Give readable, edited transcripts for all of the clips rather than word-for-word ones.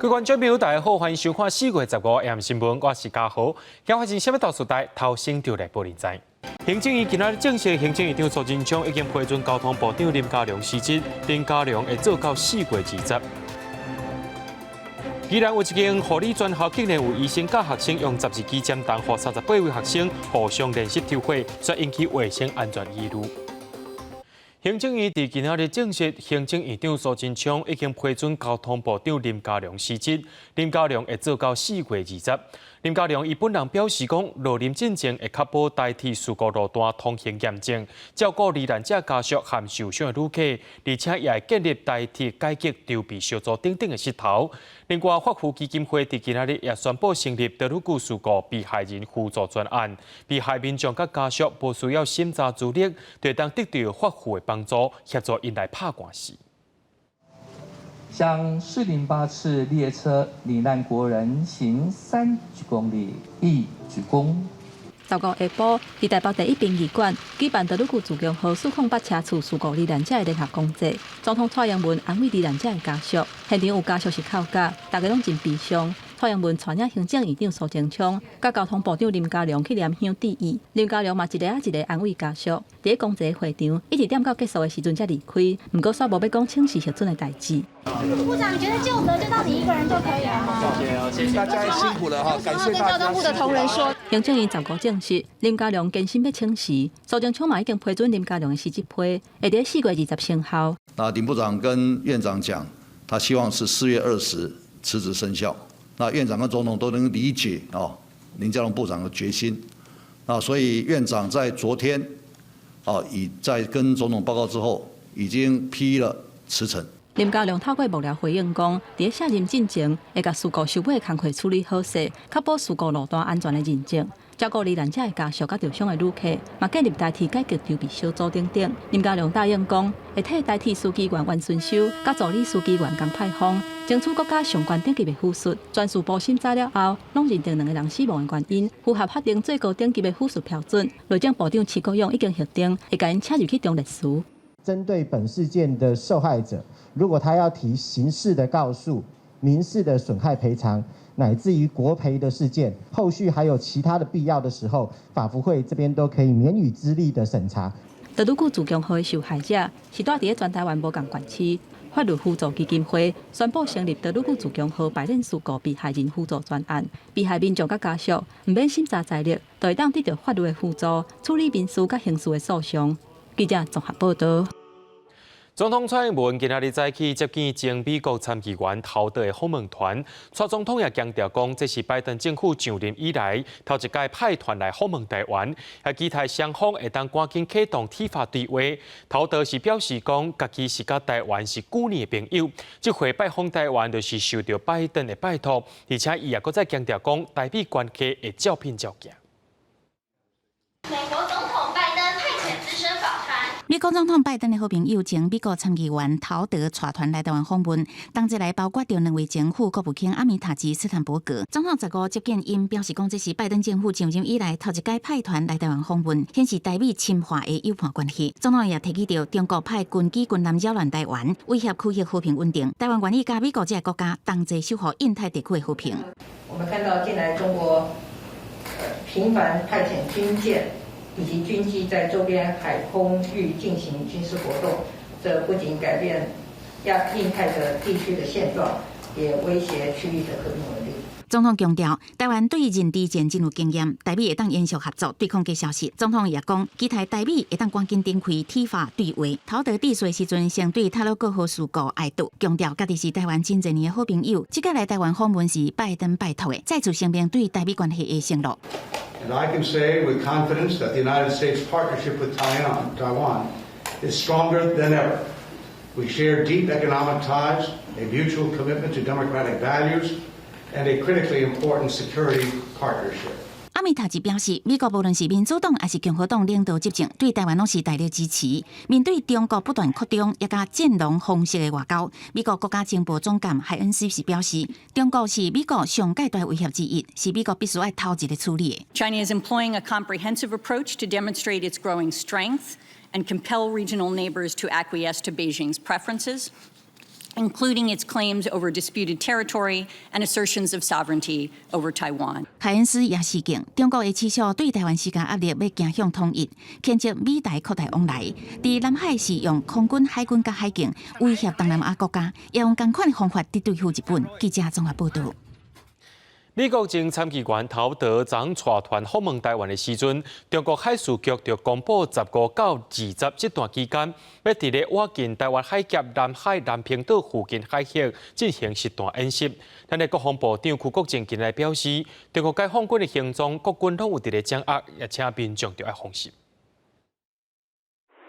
各位觀眾朋友，大家好，歡迎收看4月15 AM 新聞，我是嘉豪。今發生啥物大事代，頭先就來報您知。行政院今仔日證實，行政院長蘇貞昌已經批准交通部長林佳龍辭職，林佳龍會做到4月20。宜蘭有一間護理專校，竟然有醫生佮學生用12支針筒，予38位學生互相練習抽血，煞引起衛生安全疑慮。行政院佇今仔日證實，行政院長蘇貞昌已經批准交通部長林佳龍辭職，林佳龍會做到4月20。林佳龍伊本人表示講，落任進前會確保台鐵事故路段通行驗證，照顧罹難者家屬和受傷的旅客，而且也會建立台鐵改革籌備小組等等的勢頭。另外，法扶基金會佇今仔日也宣布成立多汝龜事故被害人扶助專案，被害民眾佮家屬無需要審查資歷，就會當得到法扶的幫助，協助𪜶來拍官司。向408次列車罹難國人行3公里，一鞠躬。 15下晡，佇台北第一殯儀館舉辦多汝龜自強號408車次事故罹難者的聯合公祭。總統蔡英文安慰罹難者的家屬，現場有家屬是哭甲，大家攏真悲傷。蔡英文帶領行政院長蘇貞昌、佮交通部長林佳龍去拈香致意，林佳龍嘛一个仔一个安慰家屬。佇咧公祭會場，一直踮到結束的時陣才離開，毋過煞無欲講請辭核准的代誌。部長，你覺得究責就到你一個人就可以了嗎？謝謝，大家辛苦了哈，感謝跟交通部的同仁說。行政院15證實，林佳龍堅心欲請辭，蘇貞昌嘛已經批准林佳龍的辭職批，會佇4月20生效。那林部長跟院長講，他希望是4月20辭職生效。那院長跟總統都能理解哦，林佳龍部長的決心。那所以院長在昨天，啊，已在跟總統報告之後，已經批了辭呈。林佳龍透過幕僚回應講，佇卸任進前，會共事故收尾的工課處理好勢，確保事故路段安全的認證，照顧罹難者的家屬佮受傷的旅客，嘛建立台鐵改革籌備小組等等。林佳龍答應講，會替台鐵書記員袁春修佮助理書記員江派峰爭取國家上懸等級的撫恤。全事報審查了後，攏認定兩个人死亡的原因符合法定最高等級的撫恤標準。內政部長徐國勇已經核定，會共𪜶請入去當律師。針對本事件的受害者，如果他要提刑事的告訴、民事的損害賠償，乃至於國賠的事件，後續還有其他的必要的時候，法扶會這邊都可以免予資歷的審查。多汝龜自強號的受害者是蹛佇咧全台灣無仝縣市，法律扶助基金會宣布成立多汝龜自強號排練事故被害人扶助專案，被害民眾佮家屬毋免審查資歷，就會當得到法律的輔助，處理民事佮刑事的訴訟。記者綜合報道。總統蔡英文今仔日早起接見前美國參議員陶德的訪問團，蔡總統也強調講，這是拜登政府上任以來頭一擺派團來訪問台灣，也期待雙方會當趕緊啟動對話對話。陶德是表示講，家己是佮台灣是久年的朋友，這回拜訪台灣就是受著拜登的拜託，而且伊也閣再強調講，台美關係會照變照行。美國總統拜登派遣資深訪團。美國總統拜登的好朋友前美國參議員陶德帶團來台灣訪問，同齊來包括著兩位前副國務卿阿米塔吉、斯坦伯格。總統15接見𪜶，表示講這是拜登政府上任以來頭一擺派團來台灣訪問，顯示台美深化的友伴關係。總統也提起著中國派軍機軍艦擾亂台灣，威脅區域和平穩定。台灣願意佮美國這个國家同齊守護印太地區的和平。我們看到近來中國頻繁派遣軍艦以及軍機在周邊海空域進行軍事活動，這不僅改變亞印太的地區的現狀，也威脅區域的和平穩定。總統強調，台灣對認知戰真有經驗，台美會當延續合作對抗假消息。總統也講，期待台美會當趕緊展開對話對話。陶德致辭時陣，先對太魯閣號事故哀悼，強調家己是台灣真濟年的好朋友。這擺來台灣訪問是拜登拜託的，再次聲明對台美關係的承諾。 And I can say with confidence that the United States partnership with Taiwan is stronger than ever. We share deep economic ties, a mutual commitment to democratic values, and a critically important security partnership. 阿米塔吉表示，美國無論是民主黨抑是共和黨領導執政，對台灣攏是大力支持。面對中國不斷擴張，也佮戰狼方式的外交，美國國家情報總監海恩斯是表示，中國是美國上蓋大威脅之一，是美國必須愛頭一个處理的。 China is employing a comprehensive approach to demonstrate its growing strength and compel regional neighbors to acquiesce to Beijing's preferences. Including its claims over disputed territory and assertions of sovereignty over Taiwan. 凱恩斯也示警，中國會持續對台灣施加壓力，欲走向統一，牽涉美台擴大往來。佇南海是用空軍、海軍佮海警威脅東南亞國家，也用仝款的方法佇對付日本。記者綜合報導。美國前參議員陶德昨帶團訪問台灣的時陣，中國海事局就公布15到20這段期間，欲佇咧倚近台灣海峽南海南屏島附近海域進行實彈演習。咱的國防部長邱國正今日表示，中國解放軍的行蹤，國軍攏有佇咧掌握，也請民眾著愛放心。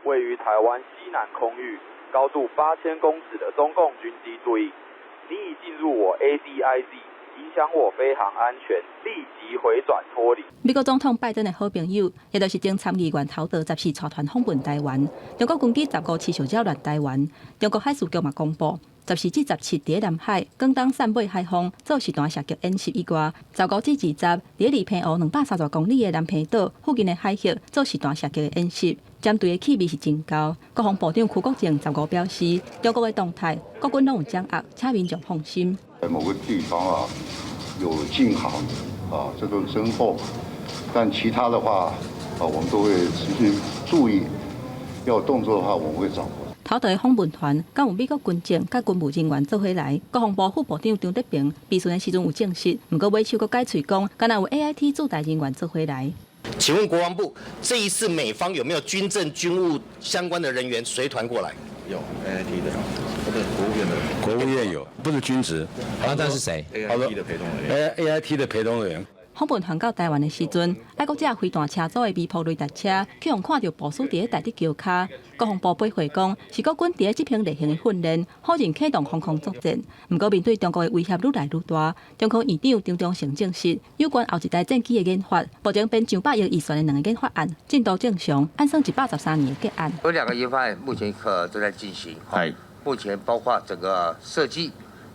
位於台灣西南空域，高度8000公尺的中共軍機注意，你已進入我 ADIZ。影響我飛航安全，立即回轉脫離。美國總統拜登的好朋友，也就是前參議員陶德，14帶團訪問台灣。中國軍機十五持續擾亂台灣。中國海事局嘛公布，14至17佇南海廣東汕尾海方做實彈射擊演習以外，15至20佇離澎湖230公里的南屏島附近的海域做實彈射擊的演習。針對的氣味是真高。國防部長邱國正十五表示，中國的動態，國軍攏有掌握，請民眾放心。在某個地方啊，有禁航啊，這種徵候，但其他的話啊，我們都會持續注意，要動作的話，我們會掌握。陶德的訪問團，敢有美國軍政佮軍務人員做伙來。國防部副部長張德平備詢的時陣有證實，毋過尾手閣改喙講，敢若有 AIT 駐台人員做伙來。請問國防部，這一次美方有沒有軍政軍務相關的人員隨團過來？有 AIT 的，不是國務院的。國務院有，不是軍職。那那是誰？AIT 的陪同人員。 AIT 的陪同人員。訪問團到台灣的時陣，愛國者飛彈車組的微波雷達車，去予看著部署佇咧大直橋跤。國防部回覆講，是國軍佇咧執行例行的訓練，否認啟動防空作戰。毋過面對中國的威脅愈來愈大，中科院長張忠誠證實，有關後一代戰機的研發，目前編上百億預算的兩個研發案進度正常，按算113年會結案。有兩個研發案目前可正在進行，目前包括整個設計，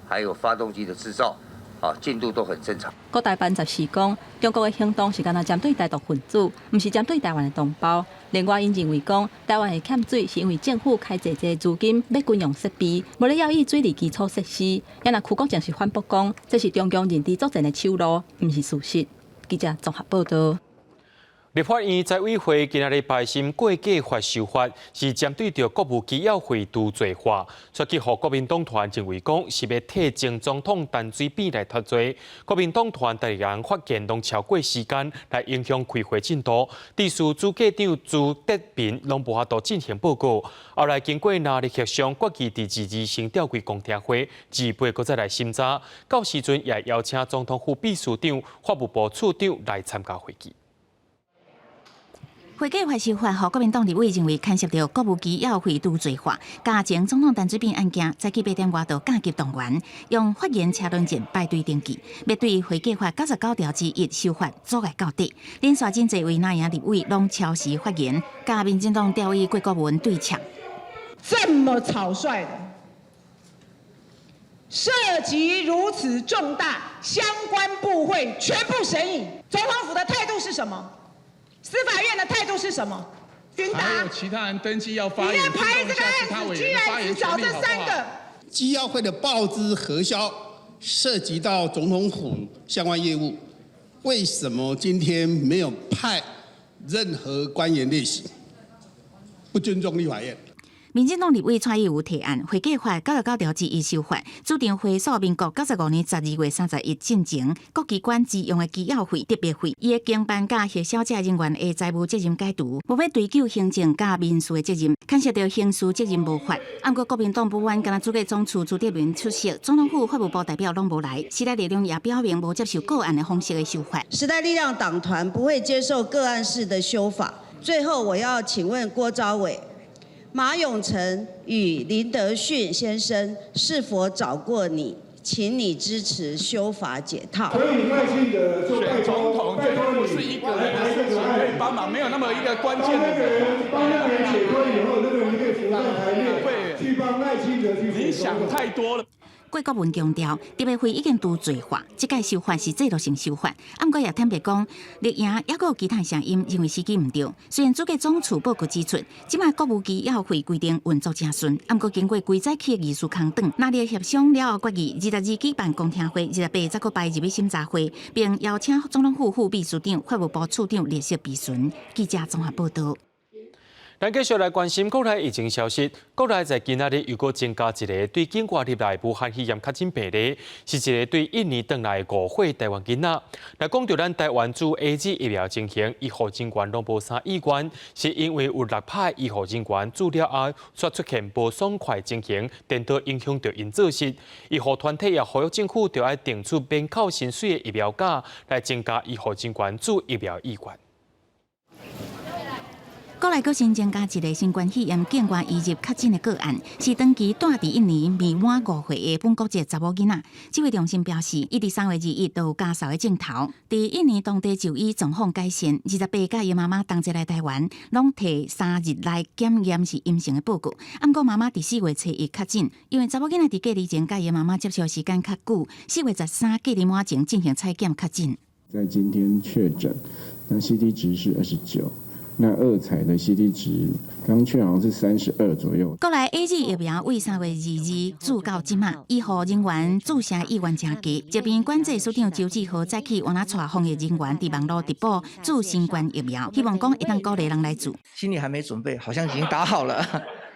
還有發動機的製造。啊，進度都很正常。國台辦14講，中國的行動是干焦針對台獨分子，毋是針對台灣的同胞。另外，𪜶認為講，台灣會欠水是因為政府開濟濟資金買軍用設備，無咧要以水利基礎設施。也若邱國正是反駁講，這是中共認知作戰的手路，毋是事實。記者綜合報導。立法院財委會今仔日排審過計法修法，是針對著國務機要費除罪化，煞去予國民黨團認為講是欲替前總統陳水扁來脫罪。國民黨團逐個人發言攏超過時間來影響開會進度，致使主計長朱德平攏無法度進行報告。後來經過若日協商，決議佇22先調開公聽會，28閣再來審查。到時陣也邀請總統府秘書長、法務部次長來參加會議。會計法修法，予國民黨立委認為牽涉著國務機要費除罪化，佮前總統陳水扁案件，早起8點外就加急動員，用發言車輪戰排隊登記，欲對會計法99條之一修法阻礙到底。連續真濟位藍營立委攏超時發言，佮民進黨調委郭國文對嗆。這麼草率的，涉及如此重大，相關部會全部審議，總統府的態度是什麼？司法院的態度是什麼？詢答。還有其他人登記要發言，你要排這個案子，居然只找這三個。機要費的報支核銷涉及到總統府相關業務，為什麼今天沒有派任何官員列席？不尊重立法院。民進黨立委蔡英文提案，會計法99條之一修法，主張回溯民國95年12月31進前，各機關支用的機要費、特別費，伊的經辦佮核銷這人員的財務責任解除，無欲追究行政佮民事的責任，牽涉著刑事責任無法。毋過國民黨不滿，干焦主計總處朱德明出席，總統府法務部代表攏無來。時代力量也表明無接受個案的方式的修法。時代力量黨團不會接受個案式的修法。最後，我要請問郭昭偉。馬永成與林德訓先生是否找過你，請你支持修法解套？所以賴清德就選總統，絕對不是一個人的事情可以幫忙，沒有那麼一個關鍵的人。幫那個人解脫以後，那個人可以浮上台面，去幫賴清德去。你想太多了。郭國文強調，特別會已經拄做法，這屆修法是制度性修法。毋過也坦白講，綠營抑閣有其他聲音認為時機毋對。雖然主計總處報告指出，這擺國務機要費規定運作誠順，毋過經過規早起的議事空轉，藍綠協商了後決議，22舉辦公聽會，28則閣擺入去審查會，並邀請總統府副秘書長、法務部次長列席備詢。記者綜合報道。咱繼續來關心國內疫情消息。國內在今仔日又閣增加一个對境外入來武漢肺炎確診病例，是一个對印尼轉來5歲台灣囡仔。來講著咱台灣注 AZ 疫苗情形，醫護人員攏無啥意願，是因為有六趴醫護人員注了後，煞出現無爽快情形，顛倒影響著𪜶作息。醫護團體也呼籲政府著愛定出免扣薪水的疫苗假，來增加醫護人員注疫苗意願。國內閣新增加一个新冠肺炎境外移入確診的個案，是長期蹛佇印尼未滿5歲的本國籍查某囡仔。指揮中心表示，伊佇3月21就有咳嗽的症頭，佇印尼當地就醫狀況改善。28佮伊媽媽同齊來台灣，攏提3日內檢驗是陰性的報告。毋過媽媽佇4月初一確診，因為查某囡仔佇隔離前佮伊媽媽接觸時間較久，4月13隔離滿前進行採檢確診。在今天確診，那 CT 值是29。那二採的 CT 值剛確好像是32左右。國內 AZ 疫苗為3月22注到這馬，醫護人員注射意願誠低。疾病管制署長周志豪早起有來帶防疫人員佇網路直播注新冠疫苗，希望講會當鼓勵人來注。心裡還沒準備，好像已經打好了，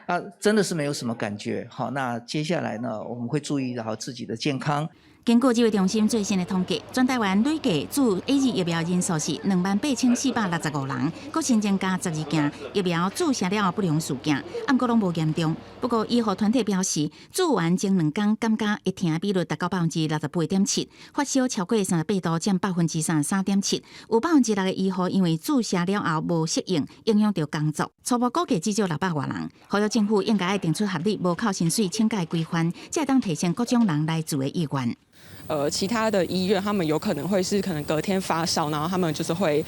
啊，真的是沒有什麼感覺。好，那接下來呢，我們會注意好自己的健康。根據指揮中心最新的統計，全台灣累計注 AZ 疫苗人數是28,465人，閣新增加12件疫苗注射了後不良事件，毋過攏無嚴重。不過醫護團體表示，注完前兩工感覺會疼比率達到68.7%，發燒超過38度佔33.7%，有6%的醫護因為注射了後無適應，影響著工作。初步估計至少600外人。呼籲政府應該愛定出合理無扣薪水請假規範，才會當提升各種人來注的意願。其他的醫院，他們有可能會是可能隔天發燒，然後他們就是會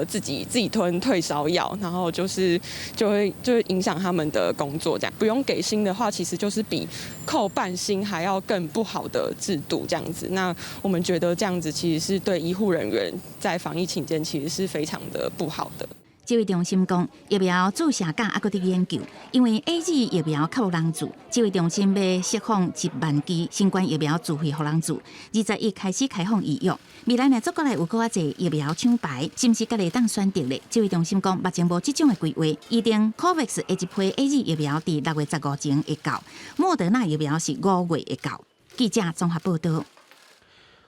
自己吞退燒藥，然後就是就會影響他們的工作。這樣不用給薪的話，其實就是比扣半薪還要更不好的制度這樣子。那我們覺得這樣子其實是對醫護人員在防疫期間其實是非常的不好的。指揮中心講，疫苗注射價猶閣佇研究，因為 AZ 疫苗較無人注，指揮中心欲釋放1萬劑新冠疫苗自費予人注，21開始開放預約。未來若做過來有閣較濟疫苗廠牌，是毋是家己會當選擇咧？指揮中心講，目前無這種的規劃。預定 COVAX 的一批 AZ 疫苗佇6月15前會到，莫德納疫苗是5月會到。記者綜合報道。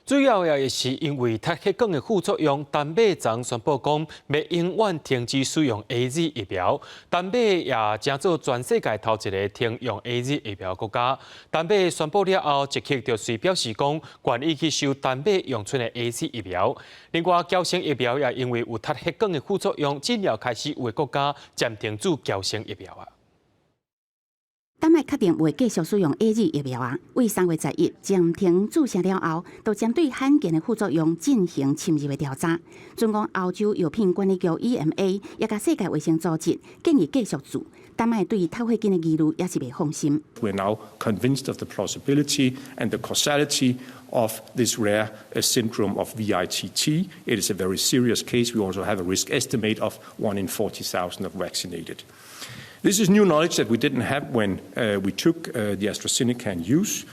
主要也是因為脫血管的副作用，丹麥昨宣布講，欲永遠停止使用 AZ 疫苗。丹麥也成做全世界頭一个停用 AZ 疫苗國家。丹麥宣布了後，捷克就隨表示講，願意去收丹麥用出的 AZ 疫苗。另外，嬌生疫苗也因為有脫血管的副作用，進而開始有的國家暫停注嬌生疫苗啊。丹麥確定袂繼續使用 AZ 疫苗啊，為3月11暫停注射了後，就針對罕見的副作用進行深入的調查。準講歐洲藥品管理局 EMA 也佮世界衛生組織建議繼續注。丹麥對脫血管的疑慮也是袂放心。 We are now convinced of the plausibility and the causality of this rare syndrome of VITT. It is a very serious case. We also have a risk estimate of 1 in 40,000 of vaccinated. This is new knowledge that we didn't have when we took the AstraZeneca in use.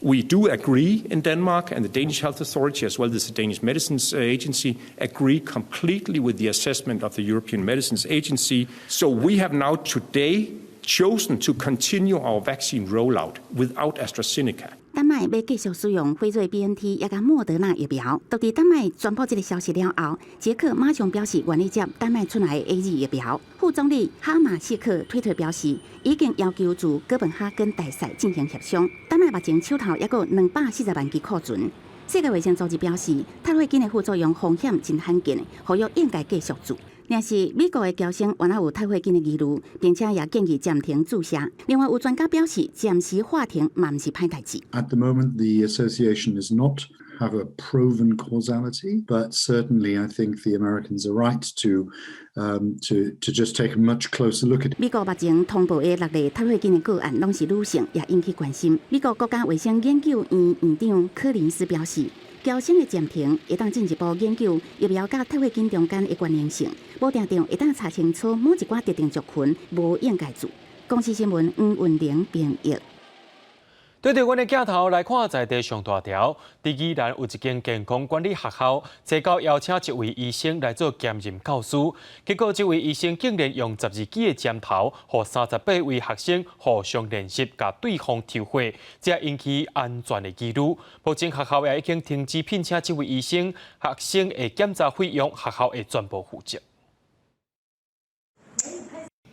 We do agree in Denmark, and the Danish Health Authority, as well as the Danish Medicines Agency, agree completely with the assessment of the European Medicines Agency. So we have now today chosen to continue our vaccine rollout without AstraZeneca. 丹麥欲繼續使用輝瑞 BNT 也佮莫德納疫苗。就佇丹麥宣布這個消息了後，捷克馬上表示願意接丹麥出來的 AZ 疫苗。副總理哈馬謝克推特表示，已經要求駐哥本哈根大使進行協商。丹麥目前手頭猶閣有240萬劑庫存。世界衛生組織表示，脫血管的副作用風險真罕見，呼籲應該繼續注。若是美國的嬌生原來有脫血管的疑慮，並且也建議暫停注射。另外有專家表示，暫時喊停嘛毋是歹代誌。 At the moment, the association is not have a proven causality, but certainly I think the Americans are right to just take a much closer look at it. 美國目前通報的六例脫血症的個案，攏是女性，也引起關心。美國國家衛生研究院院長柯林斯表示，嬌生的暫停會當進一步研究疫苗佮脫血症中間的關聯性，無定定會當查清楚某一寡特定族群無應該做。公視新聞黃雲玲編譯。對著阮的鏡頭來看，在地上大條，佇宜蘭有一間健康管理學校，初九邀請一位醫生來做兼任教師，結果這位醫生竟然用十二支的針頭，予38位學生互相練習，共對方抽血，這引起安全的疑慮。目前學校也已經停止聘請這位醫生，學生的檢查費用學校會全部負責。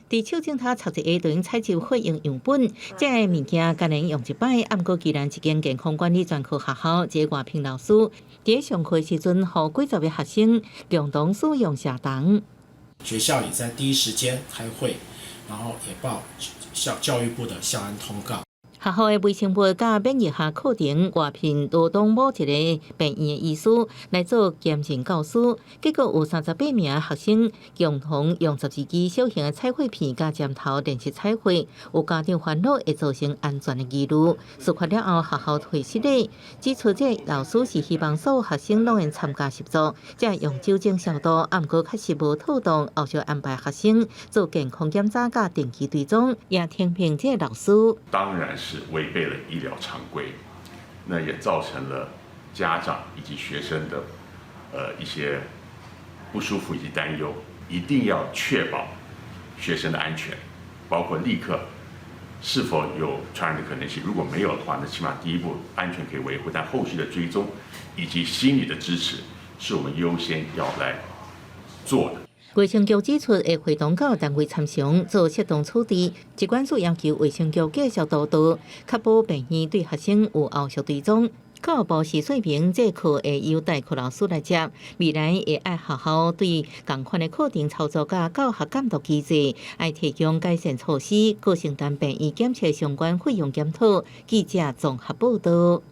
佇手指頭插一下就用採集血液樣本，這个物件敢若用一擺。毋過宜蘭一間健康管理專科學校，這個外聘老師佇上課時陣，予幾十个學生共同使用射筒。學校也在第一時間開會，然後也報校教育部的校安通告。學校的微生物佮免疫學課程外聘羅東某一个病院的醫師來做兼任教師，結果有38名學生共同用12支小型的採血片佮針頭練習採血，有家長煩惱會造成安全的疑慮。事發了後，學校會失禮，指出這个老師是希望所有學生攏會參加實作，才用酒精消毒，毋過確實無妥當，後續安排學生做健康檢查佮定期追蹤，也停聘這个老師。當然是違背了醫療常規，那也造成了家長以及學生的一些不舒服以及擔憂。一定要確保學生的安全，包括立刻是否有傳染的可能性。如果沒有的話，那起碼第一步安全可以維護，但後續的追蹤以及心理的支持，是我們優先要來做的。衛生局指出，會會同教育單位參詳做適當處置。疾管署要求衛生局繼續督導，確保病院對學生有後續追蹤。教育部是說明，這課會由代課老師來接，未來會按學校對仝款的課程操作佮教學監督機制，愛提供改善措施，閣承擔病院檢測相關費用檢討。記者綜合報道。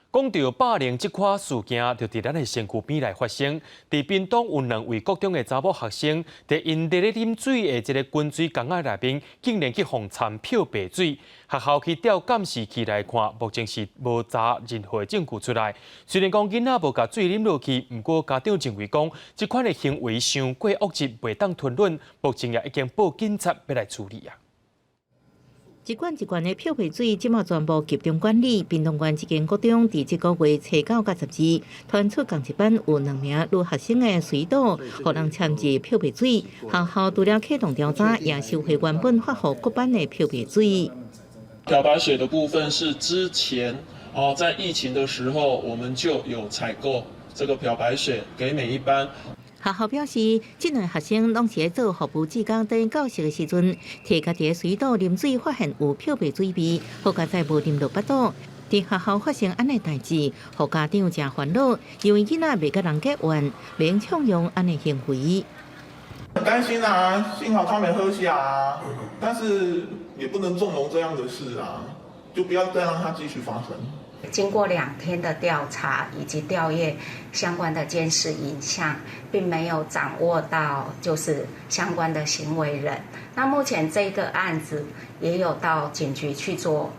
講著霸凌這款事件，就佇咱的身軀邊來發生。佇屏東有兩位國中的查某學生，佇𪜶佇咧啉水的這个滾水缸仔內面，竟然去予摻漂白水。學校去調監視器來看，目前是無查任何證據出來。雖然講囡仔無共水啉落去，毋過家長認為講，這款的行為傷過惡質，袂當吞忍。目前也已經報警察欲來處理啊。一罐一罐的漂白水，這馬全部集中管理。屏東縣這間國中，佇這個月初九佮12，傳出仝一班有兩名女學生的水道，予人摻入漂白水。學校除了啟動調查，也收回原本發予各班的漂白水。漂白水的部分是之前哦，在疫情的時候，我們就有採購這個漂白水給每一班。學校表示，這兩个學生攏是咧做服務志工，佇教室的時陣，摕家己的水斗啉水，發現有漂白水味，好佳哉無啉落腹肚。佇學校發生按呢代誌，予家長誠煩惱，因為囡仔袂佮人結怨，免縱容按呢行為。很擔心啊，幸好他沒喝下啊，但是也不能縱容這樣的事啊，就不要再讓它繼續發生。經過2天的調查以及調閱相關的監視影像，並沒有掌握到就是相關的行為人。那目前這個案子也有到警局去做，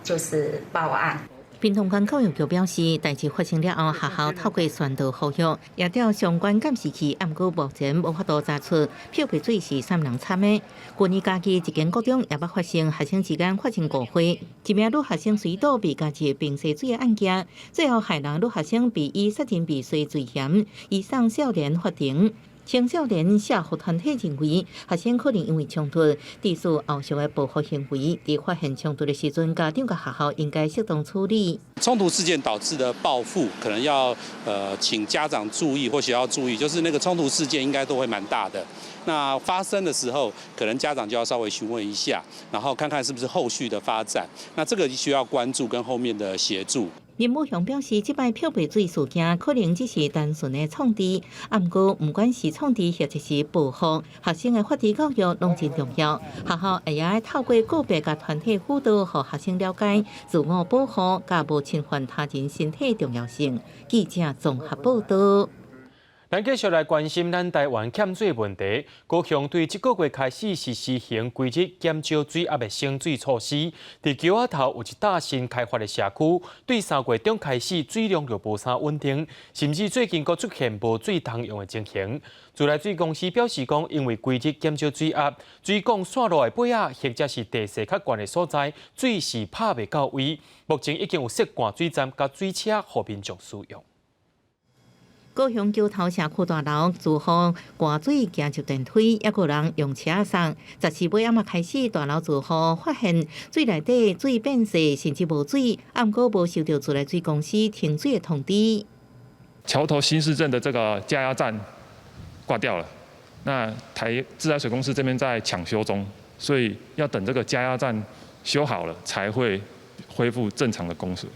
就是報案。屏東縣教育局表示，代誌發生了後，學校透過宣導呼籲，也調相關監視器，毋過目前無法度查出漂白水是啥人摻的。去年嘉義一間國中也捌發生學生之間發生誤會，一名女學生水倒被加入冰洗水的案件，最後害人女學生被以殺人未遂罪嫌移送少年法庭。青少年社福團體認為，學生可能因為衝突，致使後續的報復行為。佇發現衝突的時陣，家長佮學校應該適當處理。衝突事件導致的報復，可能要請家長注意或學校注意，就是那個衝突事件應該都會蠻大的。那發生的時候，可能家長就要稍微詢問一下，然後看看是不是後續的發展。那這個需要關注跟後面的協助。林武雄表示，這擺漂白水事件可能只是單純的創治，啊，毋過毋管是創治或者是報復，學生的法治教育攏真重要。學校會愛透過個別佮團體輔導，予學生了解自我保護佮無侵犯他人身體重要性。記者綜合報道。咱繼續來關心咱台灣欠水問題。高雄對這個月開始是實行規日減少水壓的省水措施。佇橋仔頭有一搭新開發的社區，對3月中開始水量就無啥穩定，甚至最近閣出現無水通用的情形。自來水公司表示講，因為規日減少水壓，水管線路的尾仔或者是地勢較懸的所在，水是拍袂到位。目前已經有設灌水站佮水車予民眾使用。高雄橋頭社區大樓住戶灌水行入電梯，猶閣有人用車送。14尾暗仔開始，大樓住戶發現水內底水變細，甚至無水，毋過無收到自來水公司停水的通知。橋頭新市鎮的這個加壓站掛掉了，那台自來水公司這邊在搶修中，所以要等這個加壓站修好了，才會恢復正常的供水。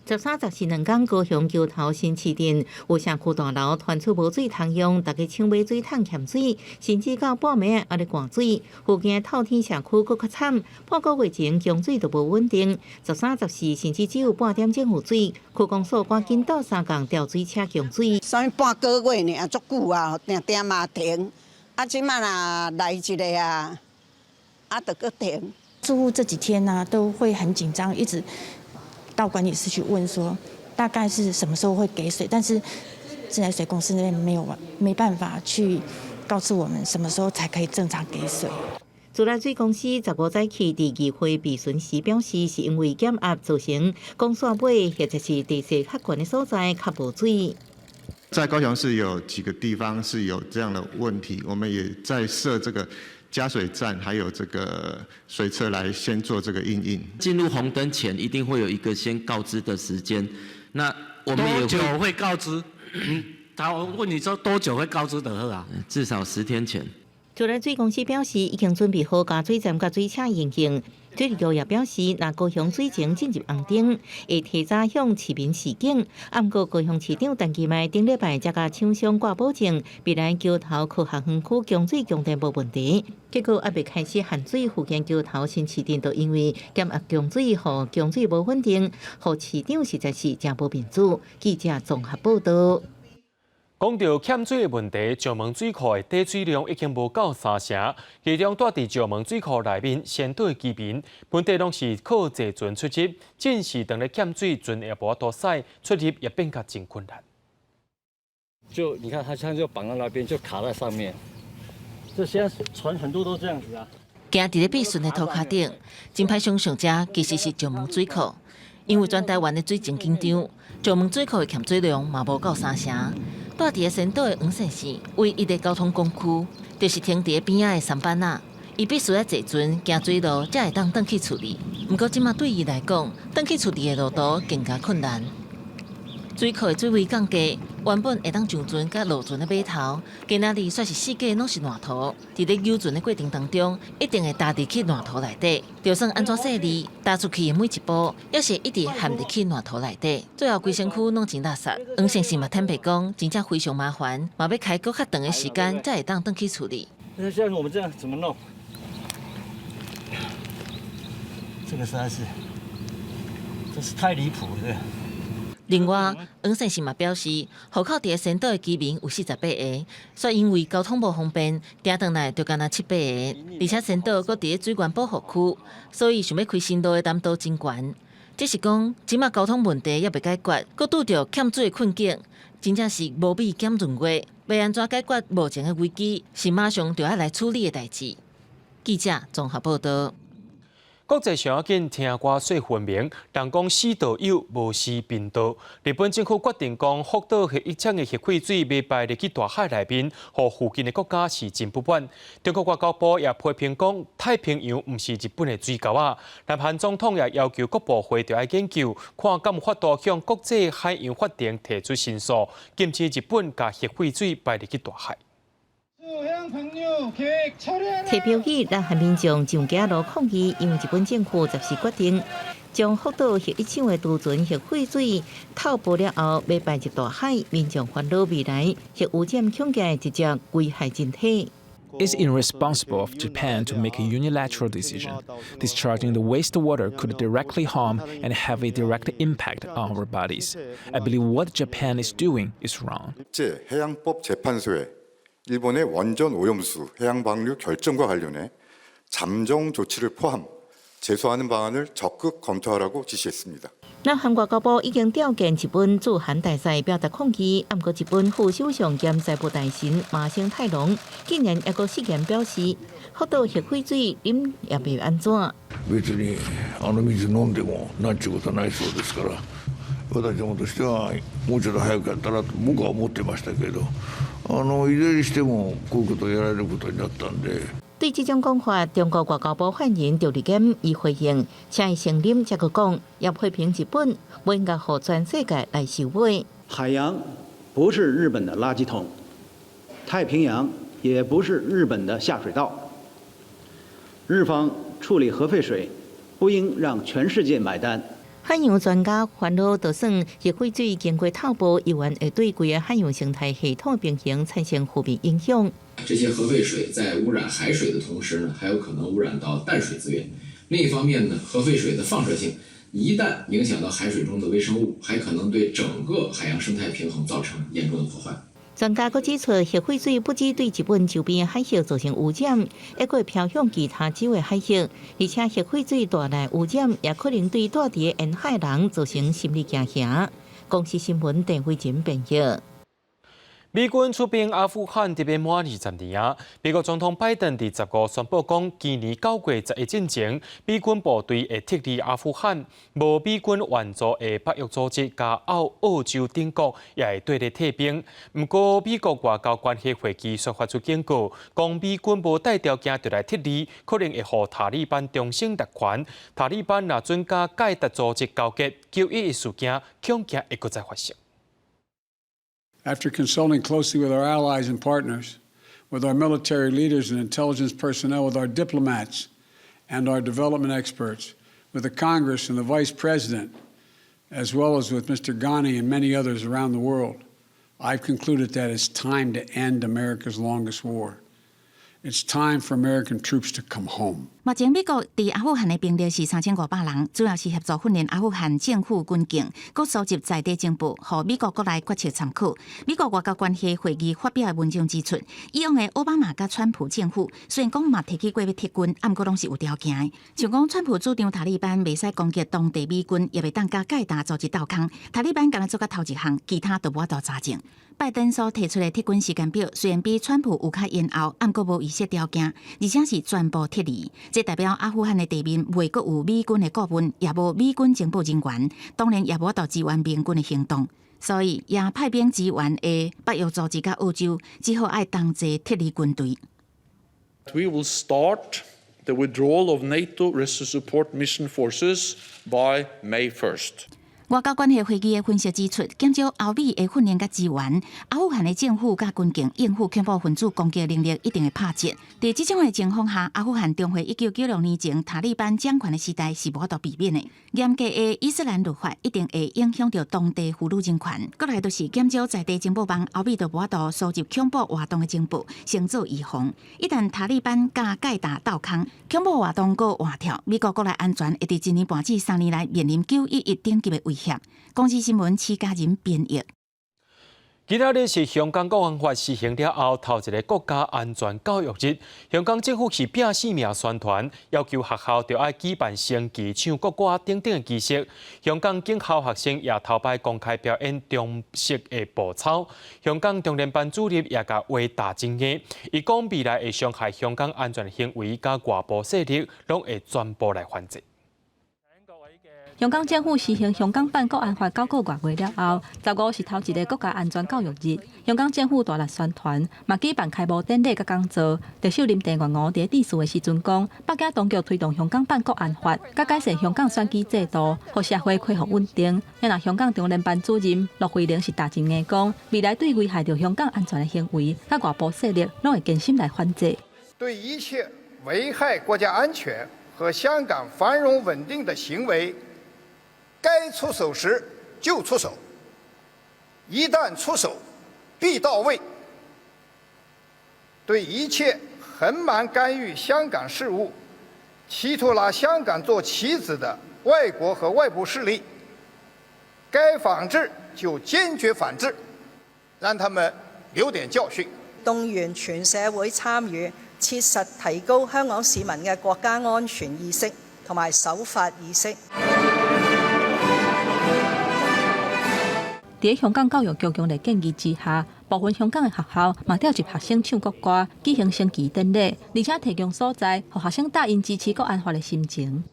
13、14兩工，高雄橋頭新市鎮有社區大樓傳出無水通用，大家搶買水桶欠水，甚至到半暝猶咧灌水。附近的透天社區閣較慘，半個月前供水就無穩定，13、14甚至只有半點鐘有水。區公所趕緊鬥相共調水車供水。啥物半個月爾，足久啊，定定嘛停。啊，這擺若來一个啊，啊，就閣停。住戶這幾天呢，都會很緊張，一直到管理室去問說，大概是什麼時候會給水？但是自來水公司那邊沒有沒辦法去告訴我們什麼時候才可以正常給水。自來水公司15早起佇議會備詢時表示，是因為減壓造成管線尾或者是地勢較懸的所在較無水。在高雄市有幾個地方是有這樣的問題，我們也在設這個加水站，還有這個水車來先做這個因應。進入紅燈前，一定會有一個先告知的時間。那我們也多久會告知？他問你說多久會告知的啊？至少10天前。自來水公司表示，已經準備好加水站佮水車營運。水利局也表示，若高雄水情進入紅燈，會提早向市民示警。毋過高雄市長陳其邁頂禮拜才共廠商掛保證，未來橋頭科學園區供水供電無問題。結果猶未開始限水，附近橋頭新市鎮都因為減壓供水，予供水無穩定，予市長實在是誠無面子。記者綜合報道。講到欠水的問題，石門水庫的底水量已經無夠三成，其中蹛佇石門水庫內面仙島的居民，本底攏是靠坐船出入，這時當咧欠水，船也無法度駛，出入也變甲真困難。就你看，它現在就綁在那邊，就卡在上面。這現在船很多都這樣子啊。行佇咧閉順的塗跤頂，真歹想像，這其實是石門水庫。因為全台灣的水情緊張，石門水庫的欠水量嘛無夠三成。蹛佇咧仙島的黃線線，唯一的交通工具，就是停佇咧邊仔的舢舨仔。伊必須愛坐船行水路，才會當轉去厝裡。毋過這馬對伊來講，轉去厝裡的路途更加困難。水庫的水位降低，原本會當上船佮落船的碼頭，今仔日煞是四界攏是爛塗。佇咧遊船的過程當中，一定會踏入去爛塗內底。就算按怎細膩，踏出去的每一步，也是一直陷入去爛塗內底。最後規身軀攏真垃圾。黃先生嘛坦白講，真正非常麻煩，嘛欲開閣較長的時間，才會當轉去厝裡。那像我們這樣怎麼弄？這個實在是，真是太離譜了。另外，黃先生嘛表示，戶口佇咧仙島的居民有48个，煞因為交通無方便，行轉來就干焦七八個。而且仙島閣佇咧水源保護區，所以想欲開新路的難度真懸。只是講，這馬交通問題猶未解決，閣拄著欠水的困境，真正是無米減閏月。欲按怎解決目前的危機，是馬上就愛來處理的代誌。記者綜合報道。國際上要緊聽歌說分明，人講死道友無死貧道。日本政府決定講福島核一廠的核廢水欲排入去大海內面，予附近的國家是真不滿。中國外交部也批評講，太平洋毋是日本的水溝仔。南韓總統也要求國部會著愛研究，看敢有法度向國際海洋法庭提出申訴，禁止日本共核廢水排入去大海。提標語，南韓民眾上街路抗議，因為日本政府14決定，將福島核一廠的貯存核廢水透報了後，欲排入大海，民眾煩惱未來核污染恐驚會直接危害人體。 It's irresponsible of Japan to make a unilateral decision. Discharging the wastewater could directly harm and have a direct impact on our bodies. I believe what Japan is doing is wrong. 국제해양법 재판소에 일본의 원전 오염수 해양 방류 결정과 관련해 잠정 조치를 포함 제소하는 방안을 적극 검토하라고 지시했습니다. 南韓外交部已經調見日本駐韓大使表達抗議，毋過日本副首相兼財務大臣麻生太郎竟然猶閣失言表示，福島核廢水啉也袂按怎。別にあの水飲んでもなんちゅうことはないそうですから、私どもとしてはもうちょっと早くやったらと僕は思ってましたけど、いずれにしてもこういうことをやられることになったんで。對這種講法，中國外交部發言人趙立堅伊回應，請伊承認，才閣講，也批評日本無應該予全世界來收尾。海洋不是日本的垃圾桶，太平洋也不是日本的下水道。日方處理核廢水，不應讓全世界買單。海洋專家煩惱，就算核廢水經過透報，依然會對規个海洋生態系統平衡產生負面影響。這些核廢水在污染海水的同時呢，還有可能污染到淡水資源。另一方面呢，核廢水的放射性一旦影響到海水中的微生物，還可能對整個海洋生態平衡造成嚴重的破壞。專家閣指出，核廢水不只對日本周邊海域造成污染，還會飄向其他洲的海域，而且核廢水帶來污染，也可能對住佇沿海人造成心理驚嚇。公視新聞鄧慧珍編譯。美軍出兵阿富汗這欲滿20年啊！美國總統拜登佇15宣布講，今年9月11進前，美軍部隊會撤離阿富汗，無美軍援助的北約組織佮澳洲等國也會綴咧退兵。毋過，美國外交關係會議卻發出警告，講美軍無帶條件就來撤離，可能會予塔利班重新奪權。塔利班若準佮蓋達組織勾結，911事件恐驚會閣再發生。 After consulting closely with our allies and partners, with our military leaders and intelligence personnel, with our diplomats and our development experts, with the Congress and the Vice President, as well as with Mr. Ghani and many others around the world, I've concluded that it's time to end America's longest war. It's time for American troops to come home. 目前美國佇阿富汗的兵力是3500人，主要是協助訓練阿富汗政府軍警，閣收集在地情報，予美國國內決策參考。美國外交關係會議發表的文章指出，以往的奧巴馬佮川普政府雖然講嘛提起過欲撤軍，毋過攏是有條件的。像講川普主張塔利班袂使攻擊當地美軍，也袂當佮蓋達組織鬥空。塔利班干焦做甲頭一項，其他都無法度查證。拜登所提出的撤軍時間表雖然比川普有較延後，毋過無預設條件，而且是全部撤離。這代表阿富汗的地面袂閣有美軍的顧問，也無美軍情報人員，當然也無法度支援盟軍的行動。所以，也派兵支援的北約組織佮澳洲，只好愛同齊撤離軍隊。 We will start the withdrawal of NATO Resolute Support Mission forces by May 1st. 外交關係會議的分析指出，減少歐美的訓練佮支援，阿富汗的政府佮軍警應付恐怖分子攻擊能力一定會拍折。佇這種的情況下，阿富汗重回1996年前塔利班掌權的時代是無法度避免的。嚴格的伊斯蘭律法一定會影響著當地婦女人權。閣來就是減少在地情報網，歐美就無法度收集恐怖活動的情報，先做預防。一旦塔利班佮蓋達鬥空，恐怖活動閣活跳，美國國內安全會佇一年半至3年內面臨911等級的威脅。公視新聞徐家仁編譯。今仔日是香港國安法施行了後，頭一个國家安全教育日。香港政府是拼性命宣傳，要求學校著愛舉辦升旗、唱國歌等等的儀式。香港警校學生也頭擺公開表演中式的步操。香港中聯辦主任也共話打真硬，伊講未來會傷害香港安全的行為佮外部勢力，攏會全部來反制。香港政府施行香港版國安法9個外月了後，15是頭一个國家安全教育日。香港政府大力宣傳，嘛舉辦開幕典禮佮講座。特首林鄭月娥佇致辭的時陣講，北京當局推動香港版國安法，佮改善香港選舉制度，予社會恢復穩定。若香港中聯辦主任駱惠寧是大真硬講，未來對危害著香港安全的行為，佮外部勢力，攏會堅心來反制。對一切危害國家安全和香港繁榮穩定的行為，該出手時就出手，一旦出手必到位，對一切橫蠻干預香港事務、企圖拿香港做棋子的外國和外部勢力，該反制就堅決反制，讓他們留點教訓。動員全社會參與，切實提高香港市民嘅國家安全意識同埋守法意識。佇香港教育局強烈建議之下，部分香港的學校嘛調集學生唱國歌、舉行升旗典禮，而且提供所在，予學生打印支持國安法的心情。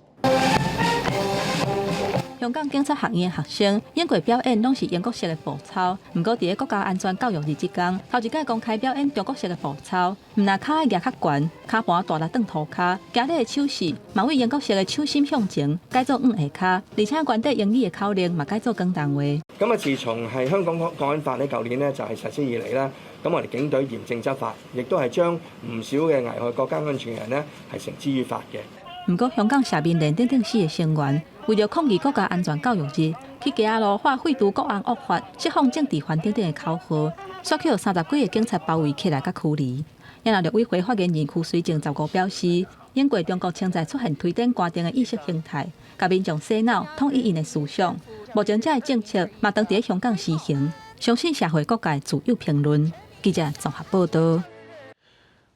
香港警察學院的學生演過表演，攏是英國式的步操。毋過，佇咧國家安全教育日這工，頭一擺公開表演中國式的步操，毋但跤舉較懸，跤盤大力轉塗跤，行禮的手勢嘛對英國式的手心向前改做向下跤，而且原底英語的口令嘛改做廣東話。咁啊，自從係香港國安法呢，舊年呢就係實施以嚟啦，咁我哋警隊嚴正執法，亦都係將唔少嘅危害國家安全嘅人呢係繩之於法嘅。毋過，香港社民連等等四个成員，為著抗議國家安全教育日，去街仔路喊廢除國安惡法、釋放政治犯等等的口號，煞予30幾个警察包圍起來佮驅離。然後陸委會發言人邱水靜15表示，英國中國正在出現推展官定的意識形態，共民眾洗腦，統一𪜶的思想。目前這个政策嘛，當佇咧香港實行，相信社會各界自有評論。記者綜合報導。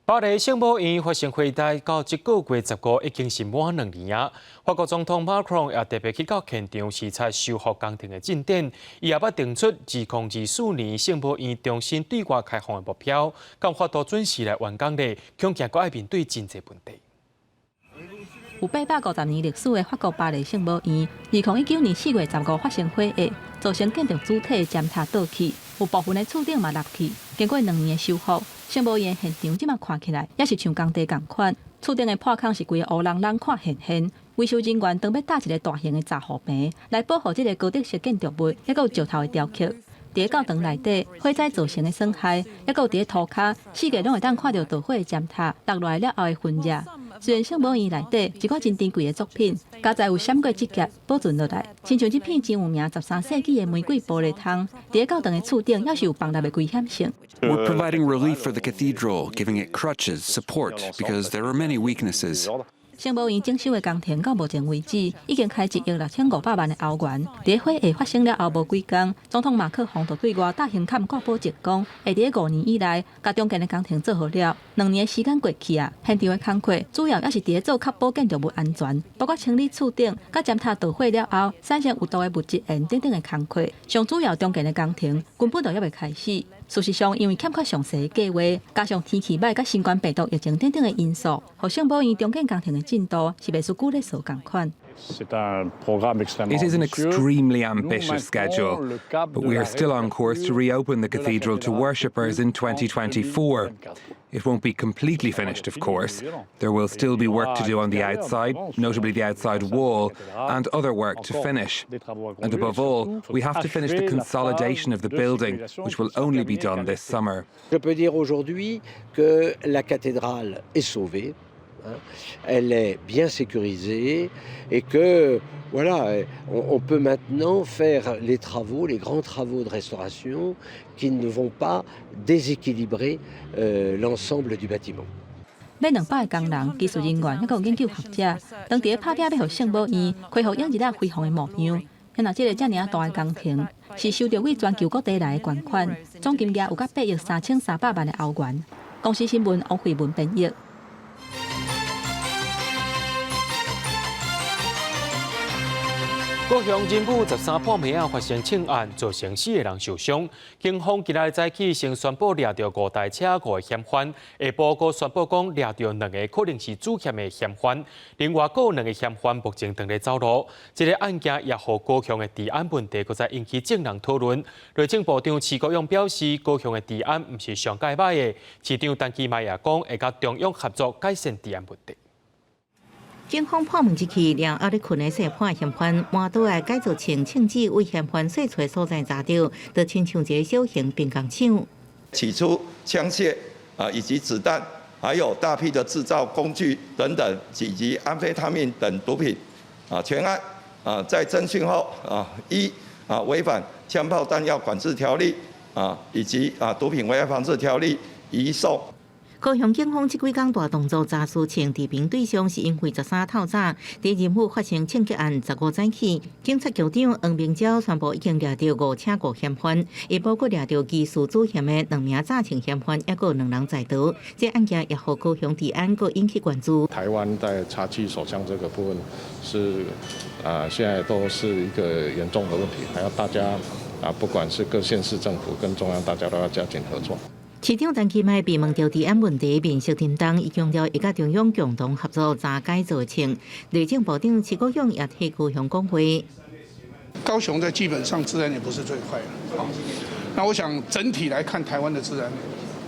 巴黎聖母院發生火災到這個月15已經是滿2年啊！法國總統馬克龍也特別去到現場視察修復工程的進展，伊也捌定出2024年聖母院重新對外開放的目標，敢有法度準時來完工咧？恐驚閣愛面對真濟問題。有850年歷史的法國巴黎聖母院，2019年4月15發生火災，造成建築主體尖塔倒去，有部分的厝頂嘛落去。經過2年的修復，聖母院現場這馬看起來，猶是像工地仝款。厝頂的破孔是規个烏籠籠看現現。維修人員當欲搭一个大型的閘護棚，來保護這个哥德式建築物，猶閣有石頭的雕刻。佇咧教堂內底，火災造成的損害，猶閣有佇咧塗跤，四界攏會當看著導火的尖塔落落來了後的痕跡。雖然聖母院內底一寡真珍貴的作品，加在有閃過職業保存落來，親像這片真有名13世紀的玫瑰玻璃窗，佇咧教堂的厝頂，猶是有崩落的危險性。 We're providing relief for the cathedral, giving it crutches, support, because there are many weaknesses. 聖母院整修的工程到目前為止已經開1億6500萬的歐元。佇咧火災發生了後無幾工，總統馬克宏就對外大聲喊掛保證，講會佇咧5年以內，共重建的工程做好了。2年的時間過去啊，現場的工課主要猶是佇咧做確保建築物安全，包括清理厝頂、佮尖塔導火了後產生有毒的物質鹽等等的工課。上主要重建的工程根本就猶未開始。事實上，因為欠缺詳細的計劃，加上天氣䆀佮新冠病毒疫情等等的因素，予聖母院重建工程的進度是袂輸古麗索仝款。 It is an extremely ambitious schedule, but we are still on course to reopen the cathedral to worshippers in 2024. It won't be completely finished, of course. There will still be work to do on the outside, notably the outside wall, and other work to finish. And above all, we have to finish the consolidation of the building, which will only be done this summer. Je peux dire aujourd'hui que la cathédrale est sauvée. Elle est bien sécurisée et que voilà, on peut maintenant faire les travaux, les grands travaux de restauration qui ne vont pas déséquilibrer l'ensemble du bâtiment. 欲200个工人、技術人員，猶閣有研究學者，當佇咧拍拼欲予聖母院恢復往日仔輝煌的模樣。若這个遮爾仔大的工程，是收著對全球各地來的捐款，總金額有甲8億3300萬的歐元。公視新聞王慧文編譯。高雄仁武13破暝仔發生槍案，造成4個人受傷。警方今仔日早起先宣布掠著5台車、5個嫌犯，下晡閣宣布講掠著2個可能是主嫌的嫌犯，另外閣有2個嫌犯目前正咧走路。這个案件也予高雄的治安問題，閣再引起眾人討論。內政部長徐國勇表示，高雄的治安毋是上蓋䆀的。市長陳其邁也講，會佮中央合作改善治安問題。警方破門入去，掠猶咧睏的細漢嫌犯，換刀來改造成槍支為嫌犯釋出所在查著，就親像一个小型兵工廠。取出槍械啊，以及子彈，還有大批的製造工具等等，以及安非他命等毒品啊，全案啊，在偵訊後啊，依啊違反槍炮彈藥管制條例啊，以及啊毒品危害防制條例移送。高雄警方這幾工大動作查事情，治平對象是因為13透早佇仁武發生槍擊案，15早起，警察局長黃明昭宣布已經掠著五車五嫌犯，也包括掠著技術主嫌的兩名詐槍嫌犯，抑閣兩人在逃。這案件也予高雄治安閣引起關注。台灣在查緝手槍這個部分是啊，現在都是一個嚴重的問題，還要大家啊，不管是各縣市政府跟中央，大家都要加緊合作。市長陳其邁被問著治安問題，面色沉重，伊強調會佮中央共同合作查解做槍。內政部長徐國勇也替高雄講話。高雄在基本上治安也不是最壞的，那我想整體來看，台灣的治安，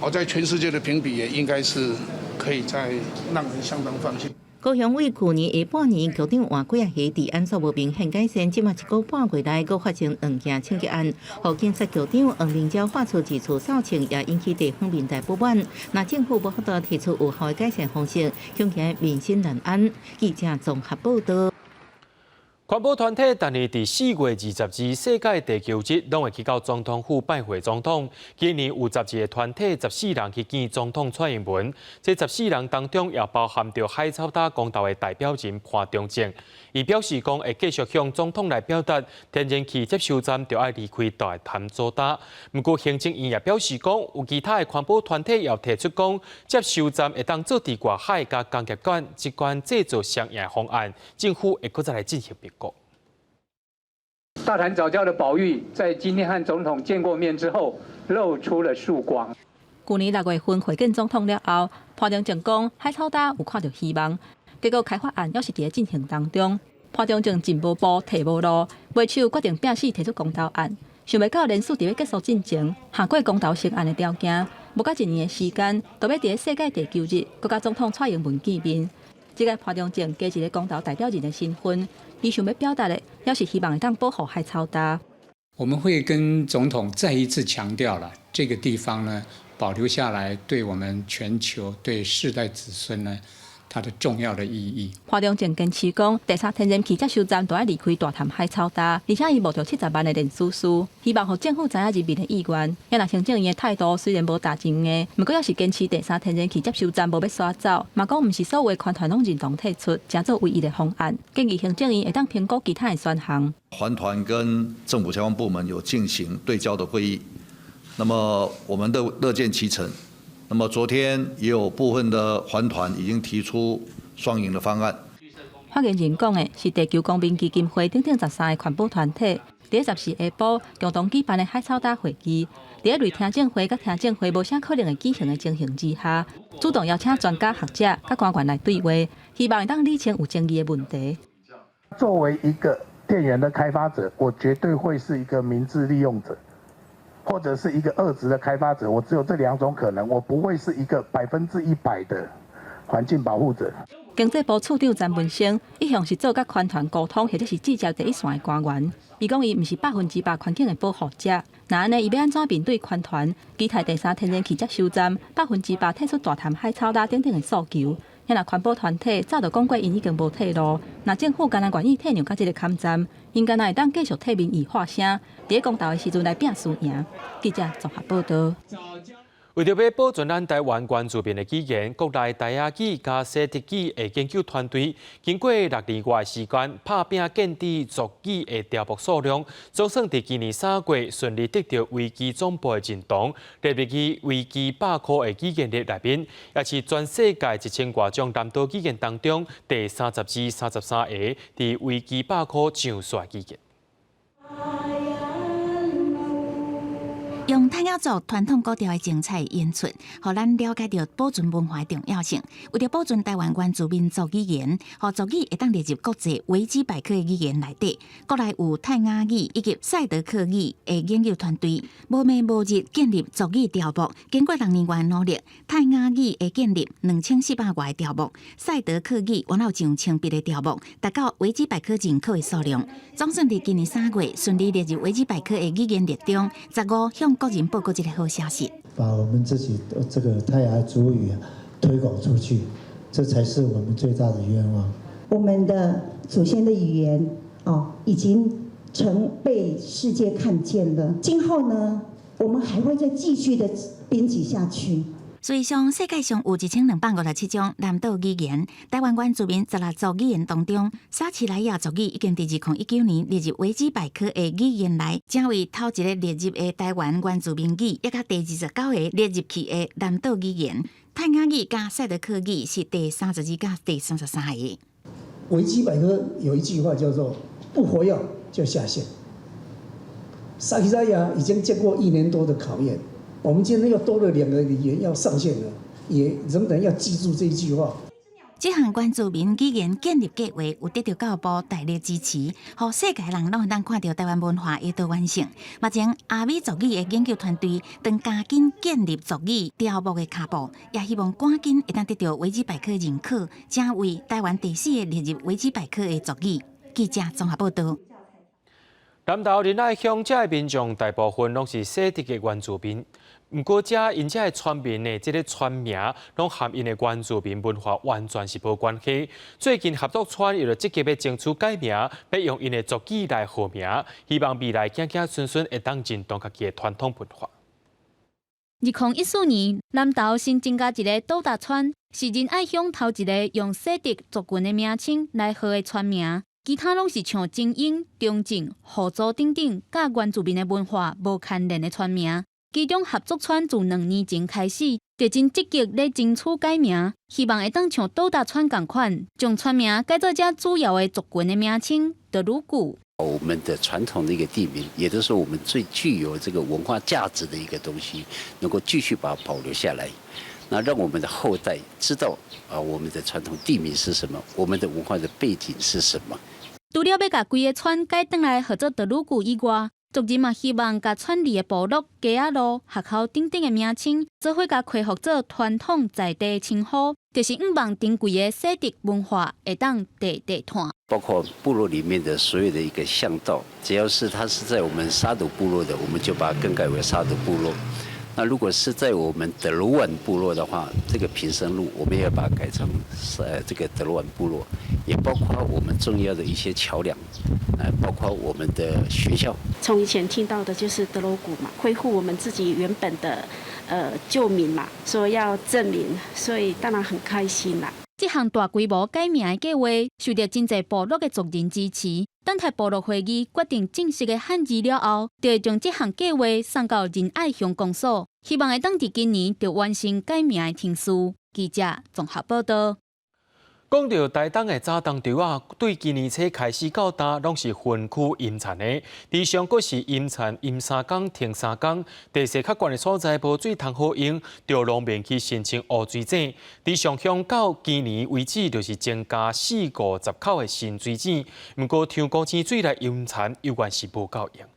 哦，在全世界的評比也應該是可以在讓人相當放心。高雄為去年下半年局長換幾仔日，治安煞無明顯改善，這馬一個半月內閣發生兩件槍擊案，予警察局長黃明昭發出一次掃槍，也引起地方民代不滿。若政府無法度提出有效的改善方式，恐驚民心難安。記者綜合報道。環保團體逐年佇4月22日世界地球日，攏會去到總統府拜會總統。今年有12個團體14人去見總統蔡英文。這14人當中，也包含著海草礁公投的代表人潘忠政。伊表示講會繼續向總統來表達，天然氣接收站著愛離開大潭藻礁。毋過行政院也表示講，有其他的環保團體也提出講，接收站會當做佇外海佮工業館之間製造雙贏方案，政府會閣再來進行評估。大潭藻礁的保育，在今天和總統見過面之後，露出了曙光。去年6月份會見總統了後，潘忠政講海草礁有看著希望，結果開發案猶是佇咧進行當中。潘忠政進無步退無路，尾手決定拼死提出公投案，想袂到連署佇咧結束進前，下過公投成案的條件，無到一年的時間，就欲佇咧世界地球日，閣佮總統蔡英文見面。這個潘忠政加一个公投代表人的身份，伊想欲表達的，猶是希望會當保護海草礁。我們會跟總統再一次強調了，這個地方呢，保留下來，對我們全球、對世代子孫呢，它的重要的意義。潘忠政堅持講，第三天然氣接收站著愛離開大潭海草礁，而且伊募著70萬的連署書，希望予政府知影人民的意願。也若行政院的態度雖然無踏真硬，毋過猶是堅持第三天然氣接收站無欲徙走，嘛講毋是所有的環團攏認同退出，成做唯一的方案。建議行政院會當評估其他的選項。環團跟政府相關部門有進行對焦的會議，那麼我們都樂見其成。那麼昨天也有部分的環團已經提出雙贏的方案。發言人講的是地球公民基金會等等13個環保團體，佇14下晡共同舉辦的海草礁會議，佇咧類聽證會佮聽證會無啥可能會舉行的情形之下，主動邀請專家學者佮官員來對話，希望會當理清有爭議的問題。作為一個電源的開發者，我絕對會是一個明智利用者，或者是一個惡質的開發者，我只有這兩種可能，我不會是一個100%的環境保護者。經濟部次長詹文生一向是做佮環團溝通或者是直接第一線的官員。伊講伊毋是100%環境的保護者，若按呢伊欲按怎面對環團期待第三天然氣接收站100%退出大潭海草礁等等的訴求？遐若環保團體早就講過，𪜶已經無退路。若政府敢若願意退讓到這个坎站，𪜶敢若會當繼續替民意發聲，佇咧公投的時陣來拼輸贏。記者綜合報導。為著欲保存咱台灣原住民的語言，國內泰雅語佮賽德克語的研究團隊，經過6年外時間，拍拚建置族語的條目數量，總算佇今年3月順利得著維基總部的認同，列入去維基百科的語言列內面，也是全世界1000外種南島語言當中第32、33個佇維基百科上線語言。用泰雅族傳統古調的精彩演出，予咱了解著保存文化的重要性。為著保存台灣原住民族語言，予族語會當列入國際維基百科的語言內底。國內有泰雅語以及賽德克語的研究團隊，無暝無日建立族語條目。經過6年外努力，泰雅語會建立2400外個條目，賽德克語原有上千筆的條目，達到維基百科認可的數量。總算佇今年3月順利列入維基百科的語言列中，15向國人報告這個好消息，把我們自己這個泰雅族語推廣出去，這才是我們最大的願望。我們的祖先的語言哦，已經成被世界看見了。今後呢，我們還會再繼續的編輯下去。事實上，世界上有1257種南島語言，台灣原住民16族語言當中，撒奇萊雅族語已經佇2019年列入維基百科的語言內，成為頭一个列入的台灣原住民語，也佮第29個列入去的南島語言。泰雅語佮賽德克語是第32佮第33個。維基百科有一句話叫做“不活躍就下線”。撒奇萊雅已經經過一年多的考驗。我們今天又多了兩個語言要上線了，也仍然要記住這一句話。這項原住民語言建立計劃有得到教育部大力支持，予世界人攏會當看著台灣文化的多元性。目前阿美族語的研究團隊正加緊建立族語條目的跤步，也希望趕緊會當得到維基百科認可，成為台灣第四個列入維基百科的族語。記者綜合報道。南投仁愛鄉遮的民眾大部分攏是賽德克原住民，毋過遮𪜶遮的村民的這个村名，攏和𪜶的原住民文化完全是無關係。最近合作村又積極欲爭取改名，欲用𪜶的族語來號名，希望未來子子孫孫會當認同家己的傳統文化。2014年，南投新增加一个斗大村，是仁愛鄉頭一个用賽德族群的名稱來號的村名。其他攏是像精英、中正、互助等等，佮原住民的文化無牽連的村名。其中合作村自2年前開始，就真積極咧爭取改名，希望會當像斗大村仝款，將村名改做遮主要的族群的名稱德魯固。我們的傳統的一個地名，也都是我們最具有這個文化價值的一個東西，能夠繼續把它保留下來，那讓我們的後代知道啊，我們的傳統地名是什麼，我們的文化的背景是什麼。除了欲共規个村改轉來號做德魯固以外，族人嘛希望共村裡的部落、街仔路、學校等等的名稱，做伙共恢復做傳統在地稱呼，就是向望珍貴的賽德文化會當代代傳。包括部落裡面的所有的一個巷道，只要是它是在我們沙斗部落的，我們就把它更改為沙斗部落。那如果是在我們德魯萬部落的話，這個平生路我們也要把它改成這個德魯萬部落，也包括我們重要的一些橋梁，包括我們的學校。從以前聽到的就是德魯固嘛，恢復我們自己原本的舊名嘛，說要正名，所以當然很開心啦。這項大規模改名的計劃受到真濟部落的族人支持。等待部落會議決定正式的漢字了後，就會將這項計劃送到仁愛鄉公所，希望會當佇今年就完成改名的程序。記者綜合報道。講著台東的早冬稻仔，對今年初開始到今，攏是分區淹田的。池上閣是淹田淹3工停3工，地勢較懸的所在無水通好用，著農民去申請污水井。池上鄉到今年為止，就是增加四五十口的新水井，毋過長江井水來淹田，猶原是無夠用。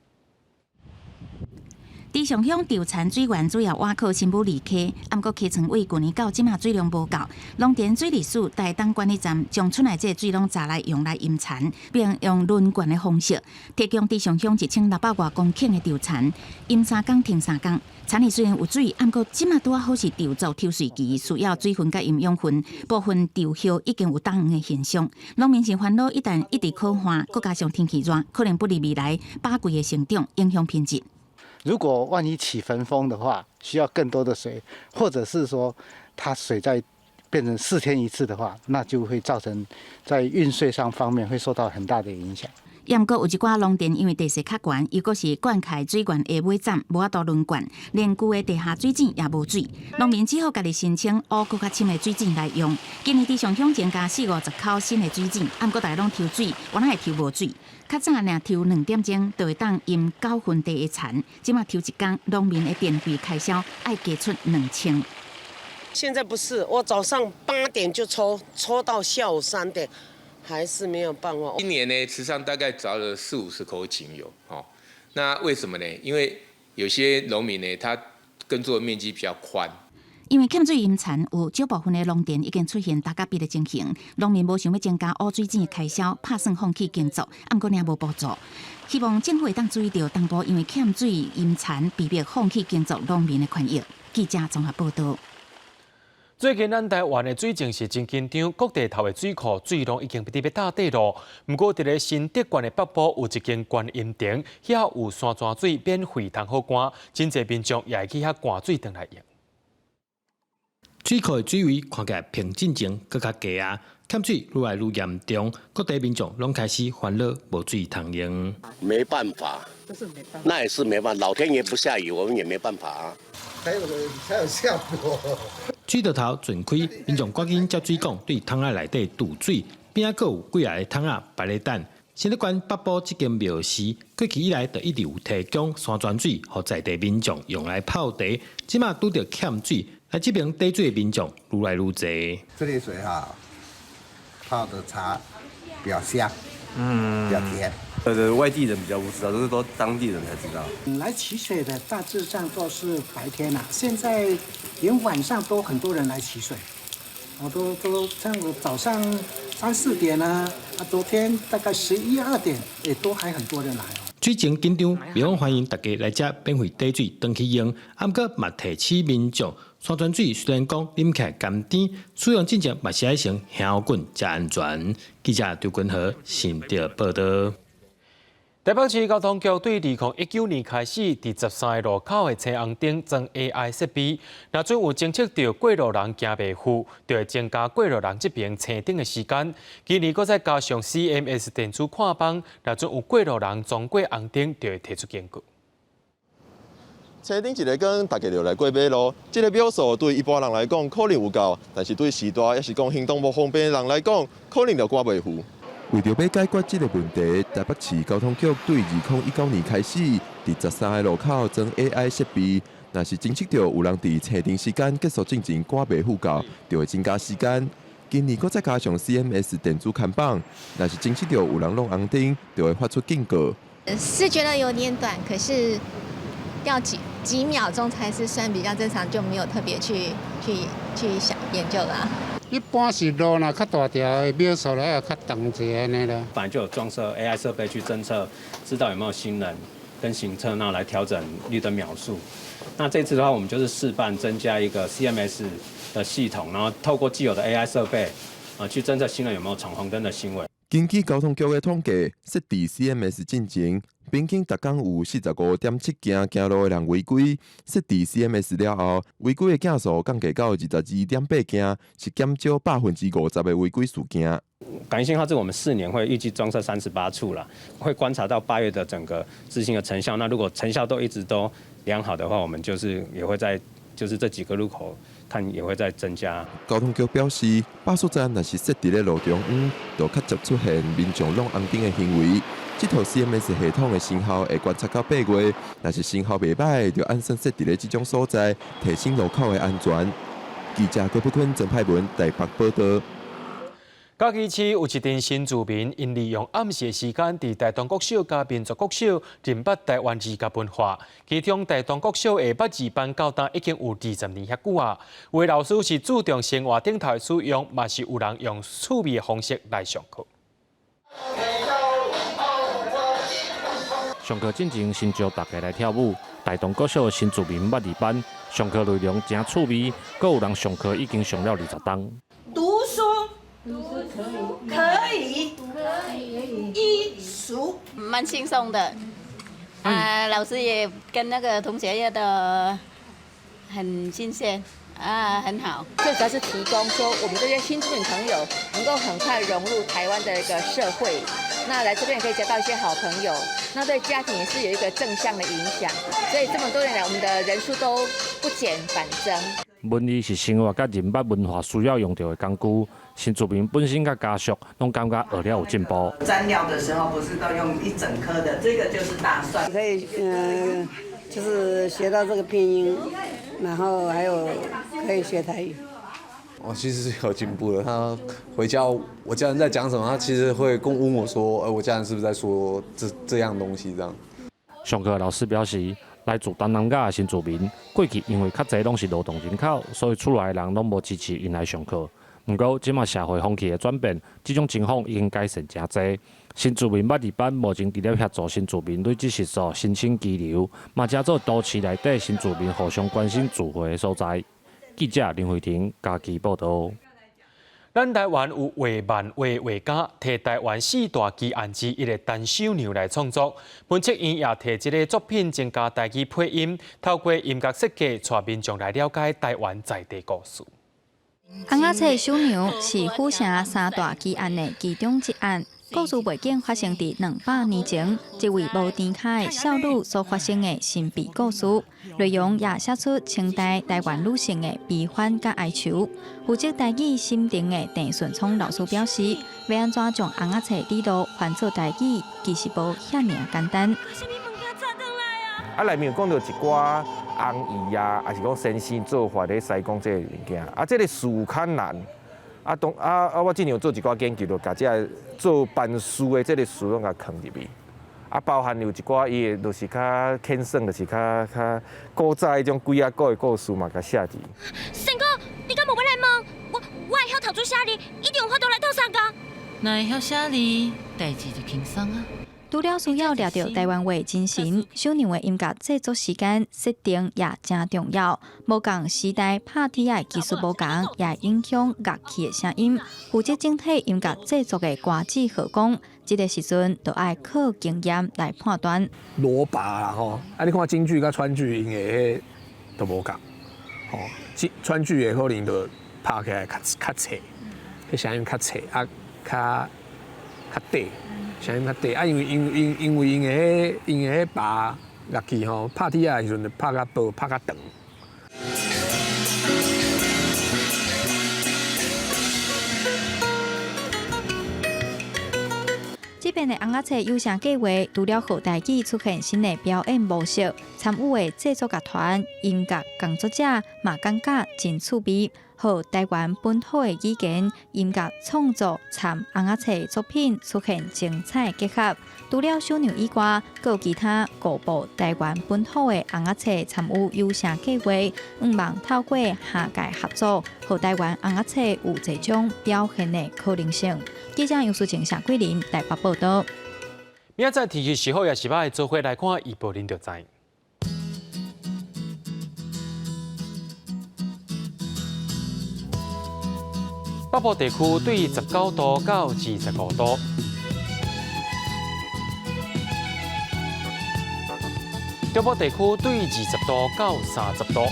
池上鄉稻田水源主要倚靠新武里溪，毋過溪床位舊年到這馬水量無夠，農田水利署台東管理站將出來這水攏閘來用來淹田，並用輪灌的方式提供池上鄉1600外公頃的稻田，淹3工停3工。田裡雖然有水，毋過這馬拄仔好是稻作抽穗期，需要水分佮營養分，部分稻葉已經有焦黃的現象。農民是煩惱，一旦一直乾旱，閣加上天氣熱，可能不利未來飽季的成長，影響品質。如果萬一起焚風的話，需要更多的水，或者是說它水在變成4天一次的話，那就會造成在運水上方面會受到很大的影響。毋過有一寡農田因為地勢較懸，又閣是灌溉水源的尾站，無法度輪灌，連舊的地下水井也無水，農民只好家己申請挖閣較深的水井來用。今年池上鄉增加四五十口新的水井，毋過逐家攏抽水，原來會抽無水。較早若抽2點鐘就會當淹9分地的田，這馬抽一工，農民的電費開銷愛加出2000。現在不是，我早上8點就抽，抽到下午3點。還是沒有辦法。今年呢，池上大概鑿了四五十口井有，哦，那為什麼呢？因為有些農民呢，他耕作面積比較寬。因為欠水淹田，有少部分的農田已經出現焦甲筆的情形，農民無想欲增加污水井的開銷，拍算放棄耕作，毋過領無補助。希望政府會當注意著東部因為欠水淹田，被迫放棄耕作農民的權益。記者綜合報道。最近咱台灣的水情是真緊張，各地頭的水庫水攏已經佇欲罩底咯。毋過，佇咧新竹縣的北部有一間觀音亭，遐有山泉水免費通好灌，真濟民眾也會去遐灌水轉來用。水庫的水位看起來比進前閣較低啊，欠水愈來愈嚴重，各地民眾攏開始煩惱無水通用。沒辦法，那也是沒辦法，老天爺不下雨，我們也沒辦法啊。才有效果。水道頭全開，民眾趕緊接水管對桶仔內底注水，邊仔閣有幾仔个桶仔擺咧等。新竹縣北部這間廟寺，過去以來就一直有提供山泉水，予在地民眾用來泡茶。這馬拄著欠水，來這邊提水的民眾愈來愈濟。這裡水哈，泡的茶比較香，比較甜。對對，外地人比較不知道，都是都當地人才知道。來取水的大致上都是白天啦，現在連晚上都很多人來取水，我都像我早上三四點呢，啊，昨天大概十一二點，也都還很多人來。水情緊張，廟方歡迎大家來遮免費提水轉去用，啊，毋過嘛提醒民眾，山泉水雖然講啉起來甘甜，使用之前嘛是愛先掀滾才安全。記者張君和新竹報道。台北市交通局對2019年開始，佇13个路口的青紅燈裝 AI 設備，若準有偵測著過路人行袂赴，就會增加過路人這爿青燈的時間。今年閣再加上 CMS 電子看板，若準有過路人撞過紅燈，就會提出警告。青燈一下光，大家就來過馬路。這个秒數對一般人來講可能有夠，但是對序大抑是講行動無方便的人來講，可能就趕袂赴。為著欲解決這个問題，台北市交通局對2019年開始，佇13个路口裝 AI 設備，若是偵測著有人佇青燈時間結束進前趕袂赴到，就會增加時間。今年閣再加上 CMS 電子看板，若是偵測著有人挵紅燈，就會發出警告。是覺得有點短，可是要幾幾秒鐘才是算比較正常，就沒有特別去想研究啦。一般是路若較大條的秒數來較長一下按呢啦。本來就有裝設 AI 設備去偵測，知道有沒有行人跟行車，那來調整綠燈秒數。那這次的話，我們就是試辦增加一個 CMS 的系統，然後透過既有的 AI 設備啊，去偵測行人有沒有闖紅燈的行為。根據交通局的統計，設置 CMS 進前，平均逐工有45.7件行路的人違規。設置 CMS 了後，違規的件數降低到22.8件，是減少50%的違規事件。感應信號這我們4年會預計裝設38處啦，會觀察到8月的整個執行的成效。那如果成效都一直都良好的話，我們就是也會在就是這幾個路口看也會再增加。交通局表示，罷速站若是設佇咧路中央，就較捷出現民眾挵紅燈的行為。這套 CMS 系統的成效會觀察到8月，若是成效袂䆀，就按算設佇咧這種所在，提升路口的安全。記者郭培坤、曾派文台北報道。嘉義市有一陣新住民，𪜶利用暗時的時間，佇大同國小佮民族國小認捌台灣字佮文化。其中大同國小的捌字班到今已經有20年遐久啊。有的老師是注重生活頂頭的使用，嘛是有人用趣味的方式來上課。上課進前先招大家來跳舞。大同國小的新住民捌字班上課內容誠趣味，閣有人上課已經上了20冬。讀書。可以，可以，醫書，蠻輕鬆的。啊，老師也跟那個同學也都很新鮮，啊，很好。最主要是提供說，我們這些新住民朋友能夠很快融入台灣的一個社會，那來這邊也可以交到一些好朋友，那對家庭也是有一個正向的影響。所以這麼多年來，我們的人數都不減反增。文字是生活佮認捌文化需要用著的工具。新住民本身佮家屬攏感覺學了有進步。蘸料的時候不是都用一整顆的，這個就是大蒜。可以，就是學到這個拼音，然後還有可以學台語。我其實是有進步的。他回家，我家人在講什麼，他其實會跟問我說：“我家人是不是在說這樣東西？”這樣。上課老師表示，來自東南亞的新住民，過去因為較濟攏是勞動人口，所以厝內的人攏無支持𪜶來上課。毋過，這馬社會風氣的轉變，這種情況已經改善誠濟。新住民捌字班目前除了協助新住民累積習俗、申請居留，嘛成做都市內底新住民互相關心聚會的所在。記者林慧婷家己報道。咱台灣有畫漫畫畫家，提台灣四大奇案之一的陳守娘來創作，文策院也提這个作品增加台語配音，透過音樂設計，帶民眾來了解台灣在地故事。尪仔冊守娘是府城三大奇案的其中一案。故事背景發生佇200年前，一位無甜跤的少女所發生的神秘故事，內容也寫出清代台灣女性的悲歡佮哀愁。負責台語審定的鄭順聰老師表示，欲按怎將尪仔冊語錄翻做台語，其實無遐爾簡單。啊，內面有講著一寡紅姨啊，抑是講先生做法咧師公這个物件，啊，這个事有較難。啊，當啊啊！我之前有做一寡研究，就共這个做辦事的這个事攏共囥入去。啊，包含有一寡伊的，就是較輕鬆，就是較較古早彼種鬼仔古的故事嘛，共寫佇。仙姑，你敢無欲來問？我會曉讀書寫字，一定有法度來鬥相共。若會曉寫字，代誌就輕鬆啊。除了需要掠著台灣話精神，守娘的音樂製作時間設定也誠重要。無仝時代拍鐵仔的技術無仝，也影響樂器的聲音。負責整體音樂製作的歌子何講，這个時陣就愛靠經驗來判斷。鑼拔啦吼，啊你看京劇佮川劇𪜶的彼都無仝，吼，川劇的可能就拍起來較較脆，彼聲音較脆啊，較較短。聲音較短啊，因為因因因為𪜶的彼𪜶的彼把樂器吼，拍鐵仔的時陣就拍較薄，拍較長。這遍的尪仔冊有聲計畫，除了予台語出現新的表演模式，參與的製作樂團、音樂工作者嘛感覺真趣味。予台灣本土的語言、音樂創作參尪仔冊作品出現精彩結合。除了守娘以外，閣有其他五部台灣本土的尪仔冊參與有聲計畫，向望透過跨界合作，予台灣尪仔冊有這種表現的可能性。記者楊淑晴、謝桂林台北報導。明仔載天氣是好抑是䆀，做伙來看預報，恁就知。北部地區對19度到25度，中部地區對20度到30度，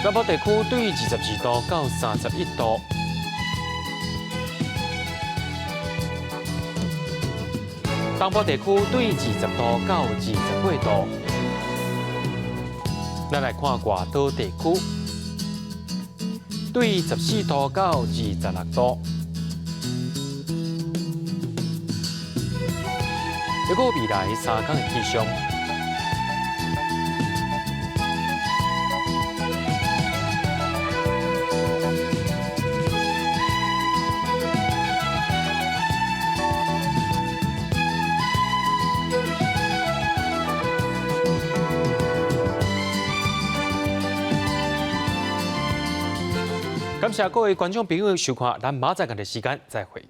南部地區對22度到31度，東部地區對20度到28度。咱來看外島地區，對14度到26度。一個未來3天的氣象。感謝各位觀眾朋友收看，咱明仔載仝個時間再會。